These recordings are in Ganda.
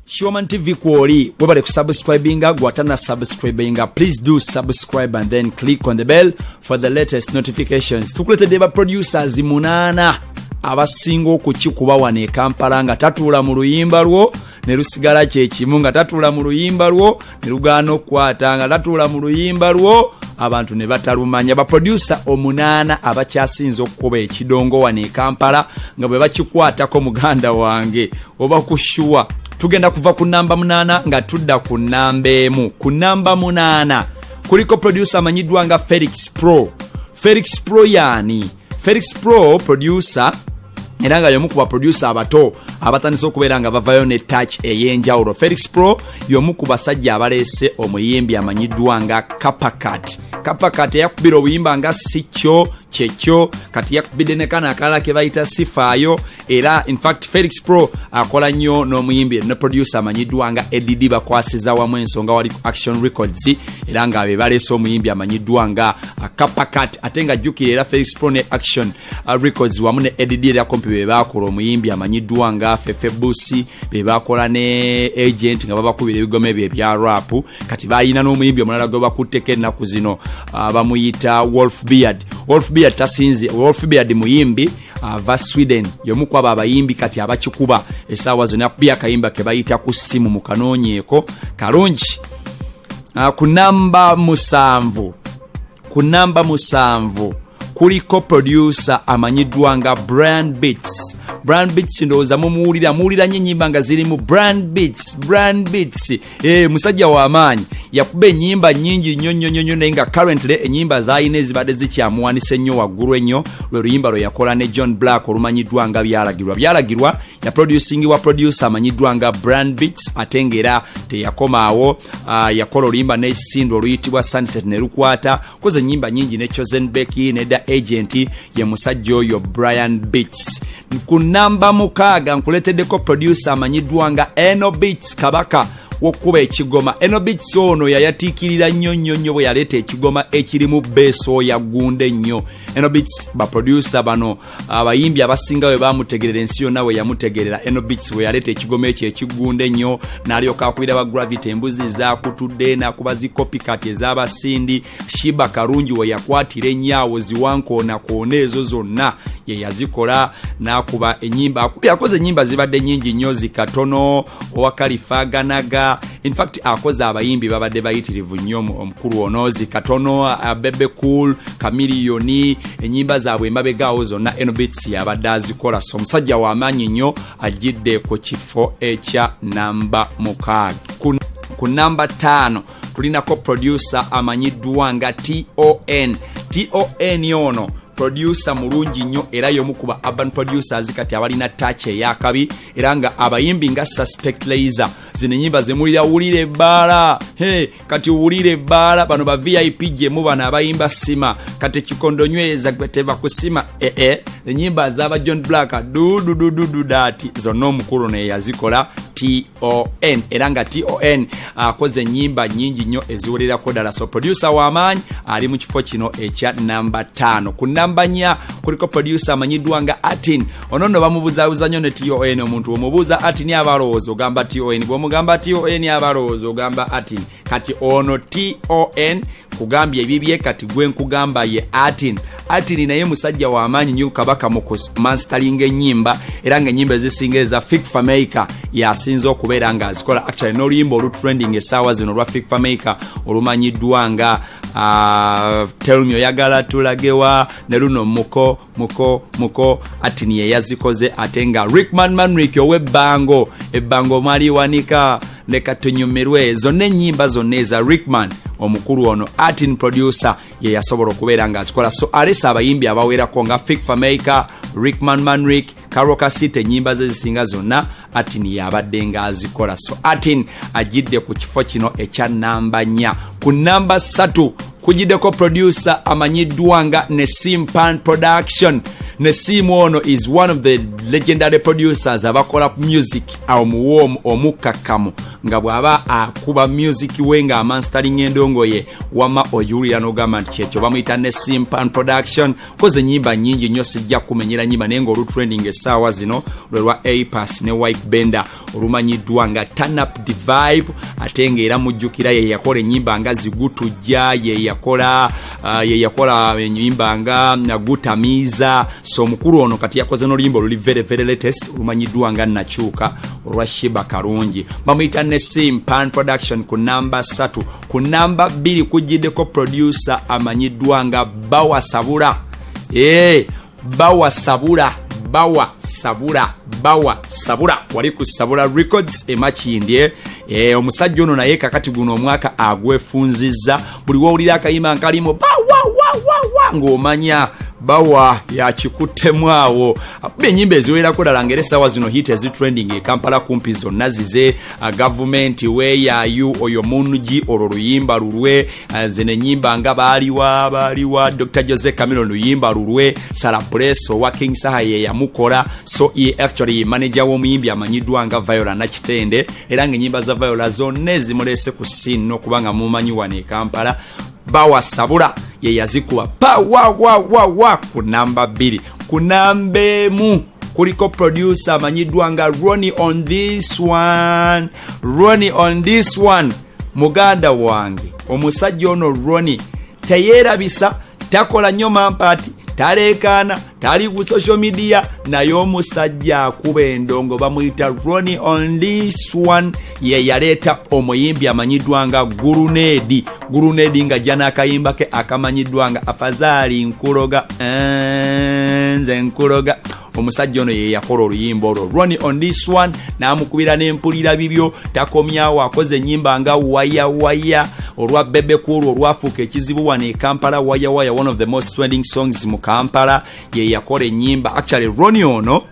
Shoman TV kwoli, webale kusubscribinga. Gwatana subscribinga, please do subscribe and then click on the bell for the latest notifications. Tukuletedde ba producers 8 abasinga okukikuba wano e Kampala, nga tatuula mu luyimba lwo ne lusigala kyekimu, nga tatuula mu luyimba lwo ne lugaana okukwata, nga tatuula mu luyimba lwo abantu ne batalumanya. Baproducer 8 abakyasinze okukuba ekidongo wano e Kampala, nga bwe bakikwatako, muganda wange, oba kushuwa. Tugenda kuva ku namba 8 nga tudda ku namba 1. Ku namba 8 kuliko producer amanyiddwa nga Felix Pro. Felix Pro yaani? Felix Pro producer, era nga y'omu ku baproducer abato abatandise okubeera nga bavayo ne touch ey'enjawulo. Felix Pro y'omu ku basajja abaleese omuyimbi amanyiddwa nga Kapakat. Kapakat eyakubira obuyimba nga Sikyo Kyekyo, kati yakubidde ne kano akalala ke bayita Sifaayo. Era infact Felix Pro akola nnyo n'omuyimbi ne producer amanyiddwa nga Edd, bakwasiza wamu ensonga wali ku Action Records, era nga be baleese omuyimbi amanyiddwa nga Kapakat. Ate nga jjukira era Felix Pro ne Action Records wamu ne Edd era kompi be bakola omuyimbi amanyiddwa nga Fefe Busi, be bakola ne Agent nga babakubira ebigoma ebyo ebya rap. Kati balina n'omuyimbi omulala gwe bakutteko ennaku zino, bamuyita Wolf Beard. Wolf Beard tasinze. Wolf Beard muyimbi ava Sweden, y'omu ku abo abayimbi kati abakikuba essaawa zonna. Yakubye akayimba ke bayita Ku Ssimu, mu kanoonyeeko kalungi. Ku namba 7, ku namba 7 kuliko producer amanyiddwa nga Brand Beats. Brand Beats ndowooza mumuwulira, muwulira nnyo ennyimba nga zirimu Brand Beats. Brand Beats musajja w'amaanyi, yakuba ennyimba nnyingi nnyo nnyo nnyo, naye nga currently ennyimba z'alina ezibadde zikyamuwanisa ennyo waggulu ennyo lwe luyimba lwe yakola ne John Black olumanyiddwa nga Byalagirwa. Byalagirwa yaproducingibwa producer amanyiddwa nga Brand Beats. Ate ng'era teyakomaawo, yakola oluyimba n'ekisindo oluyitibwa Sunset ne lukwata. Koze ennyimba nnyingi ne Chosen Becky ne Da Agent. Ye musajja oyo Brian Beats. Ku namba 6 nkuleeteddeko producer amanyiddwa nga Eno Beats, kabaka w'okkuba ekigoma. Eno Beats ono yayatiikirira nnyo nnyo nnyo bwe yaleeta ekigoma ekirimu bass oyo aggunda ennyo. Eno Beats, baproducer bano abayimbi abasinga bwe bamutegerera, ensi yonna bwe yamutegerera, Eno Beats bwe yaleeta ekigoma ekyo ekigunda ennyo, n'alyoka akubira ba Gravity Embuzi Zakutudde, n'akuba zi Copycat ez'abasindi, Shiba Karungi we yakwatira ennyo ziwankoonakoona, ezo zonna ye yazikola. N'akuba ennyimba, akoze ennyimba zibadde nnyingi nnyo, zikatono owakalifaaganaga. Infact akoze abayimbi babadde bayitirivu nnyo omukulu ono, zikatono, Bebe Cool, Kamiliyoni, ennyimba zaabwe emabegaawo zonna Eno Beats yabadde azikola. So omusajja w'amaanyi nnyo, ajjidde ku kifo ekya namba 6. Ku namba 5 tulinako producer amanyiddwa nga Ton. Ton ono producer mulungi nnyo, era y'omu ku ba urban producers kati abalina touch eyakabi, era nga abayimbi nga Suspect Laser, zino enyimba zemulira, "Wulira ebbaala", hey, kati "Wulira ebbaala", bano ba VIP gyemu, bano abayimba "Sima", kati "Kikondo nyweza gwe tebakusima", ee enyimba zaba John Black, dududududu dati, zonna omukulu naye yazikola Ton. Era nga Ton akoze enyimba nyingi nnyo eziwererako ddala. So producer w'amaanyi, ali mu kifo kino ekya namba 5. Ku namba 4 kuliko producer amanyiddwa nga Atin. Ono nno bamubuzaabuza nnyo ne Ton. Omuntu omubuuza Atin aba alowooza ogamba Ton, bw'omugamba Ton aba alowooza ogamba Atin. Kati ono Ton kugambye ebibye, kati gwe nkugamba ye Atin. Atin naye musajja w'amaanyi nnyo, kabaka mu masteringa ennyimba, era nga ennyimba ezisinga eza Fik Fameica yasinze okubeera ng'azikola. Actually n'oluyimba olutrending essaawa zino olwa Fik Fameica olumanyiddwa nga "Tell Me Oyagala Tulagewa" ne luno "Muko Muko Muko", Atin ye yazikoze. Ate nga Rickman Manrick ow'ebbango, "Ebbango mwaliwanika", "Leka Tunyumirwe", zonna ennyimba zonna eza Rickman, omukulu ono Atin producer ye yasobola okubeera ng'azikola. So alesa abayimbi abawerako nga Fik Fameica, Rickman Manrick, Karole Kasita, ennyimba ze zisinga zonna Atin yabadde ng'azikola. So Atin ajjidde ku kifo kino ekya namba 4. Ku namba 3 Kujiddeko producer amanyiddwa nga Nessim Pan Production. Nessim ono is one of the legendary producers abakola music omuwoomu omukkakkamu, nga bw'aba akuba music we nga amanstalinga endongo ye, wama ogiwulira n'ogamba nti kyekyo. Bamuyita Nessim Pan Production. Koze enyimba nyingi nnyo, sijja kumenyera nyimba, naye ng'olutrending essaawa zino lwe lwa Apass ne White Bender olumanyiddwa nga Turn Up The Vibe. Ate ng'era mujjukira ye yakola ennyimba nga Zigutujja, ye yakola ennyimba nga Gutamiiza. So omukulu ono kati yakoze n'oluyimba oluli very very latest olumanyiddwa nga Nakyuka olwa Sheebah Karungi. Bamuyita Nessim Pan Production ku namba 3. Ku namba 2 kujjiddeko producer amanyiddwa nga Bawa Sabula. Bawa Sabula, Bawa Sabula, Bawa Sabula, wali ku Sabula Records emakindye. Omusajja ono naye kakati guno omwaka agwefunzizza. Buli wowulira akayimba nkalimu bawa wa wa wa, ng'omanya Bawa yakikuttemu awo. Akuba enyimba eziwerako ddala, ngera essaawa zino hit ezitrending e Kampala kumpi zonna zize. Gavumenti weyayu oyo mungi, olwo luyimba lulwe. Zino enyimba nga Baaliwa Baaliwa, Dr Jose Chameleone, luyimba lulwe. Salapuleso owa King Saha ye yamukola. So ye actually manager w'omuyimbi amanyiddwa nga Viola Nakitende, era ng'enyimba za Viola zonna ezimuleese ku scene n'okuba nga mumanyi wano e Kampala, Bawa Sabula ye yazikuba pa wa wa wa wa ku namba 2. Ku namba 1 kuliko producer amanyiddwa nga Ronnie on this one. Ronnie on this one, muganda wange, omusajja ono Ronnie teyeerabisa, takola nnyo mampaati, taleekaana, tali ku social media, naye omusajja akuba endongo. Bamuyita Ronnie on this one. Ye yaleeta omuyimbi amanyiddwa nga Grenade. Grenade nga jja n'akayimba ke akamanyiddwa nga Afazaali Nkuloga, nze nkuloga. Omusajja ono ye yakola oluyimba olwo, Ronnie on this one, n'amukubira n'Empulira Bibyo. Takomyawo, akoze ennyimba nga Waya Waya olwa Bebe Cool olwafuuka ekizibu wano e Kampala. Waya Waya, one of the most trending songs mu Kampala, ye yakola ennyimba. Actually Ronnie ono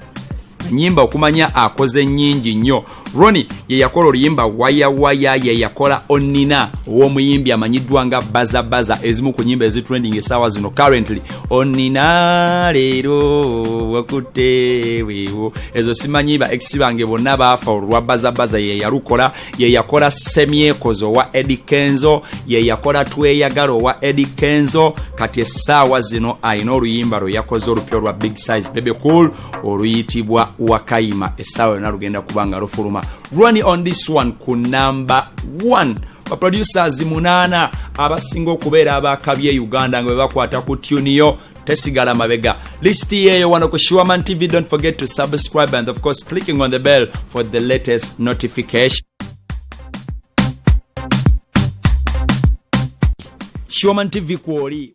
enyimba okumanya akoze nnyingi nnyo. Ronnie ye yakola oluyimba Waya Waya, ye yakola Onina ow'omuyimbi amanyiddwa nga Baza Baza, ezimu ku nyimba ezitrending essaawa zino currently. Onina leero wakutte weewo, ezo simanyi ba ex bange bonna baafa, olwa Baza Baza ye yalukola. Ye yakola Semyekozo owa Eddy Kenzo, ye yakola Tweyagala owa Eddy Kenzo. Kati essaawa zino alina oluyimba lwe yakoze olupya olwa Big Size Bebe Cool oluyitibwa Wakayima. Essaawa yonna lugenda kuba nga lufuluma. Ronnie on this one ku namba 1. Baproducers 8 abasinga okubeera abakabi e Uganda nga bwe bakwata ku tune yo tesigala mabega. List yeeyo wano ku Shuaman TV. Don't forget to subscribe and of course clicking on the bell for the latest notification. Shuaman TV kwoli.